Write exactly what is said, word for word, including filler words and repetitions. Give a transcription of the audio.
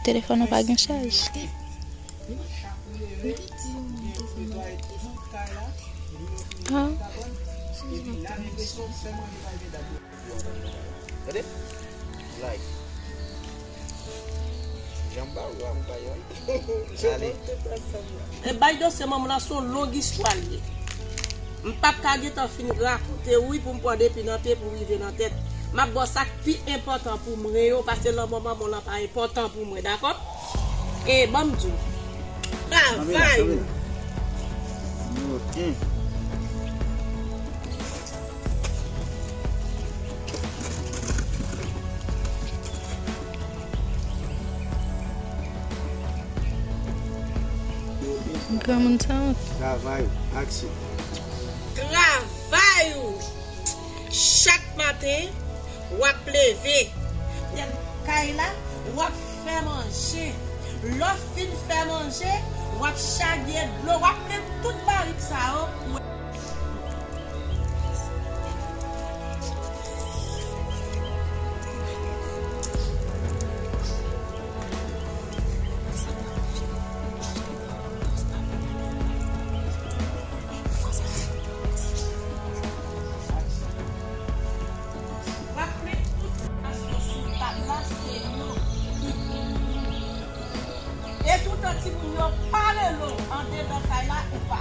Telefòn nan pa gen chaj. Ah. Tande? Like. Jan m ba ou a, m ba yo. Ale. E bay dosye manman la se yon long istwa l ye. M p ap ka gentan fin rakonte wi pou m pran depi nan te pou rive nan tèt. M ap ba w sa k pi enpòtan pou mwen yo, paske lanmò manman w lan pa enpòtan pou mwen, dakò? E ban m di w. Travay ou. Nimewo en. Granmoun sanwont. Travay ou. Aksyon. Travay ou. Chak maten, w ap leve. Dèyè kay la, w ap fè manje. Lè w fin fè manje, w ap chage dlo, w ap plen tout barik sa yo. W ap met tout sa sou tab la, se yo ki pou mouri. E toutan timoun yo pa rele w andedan kay la, ou pa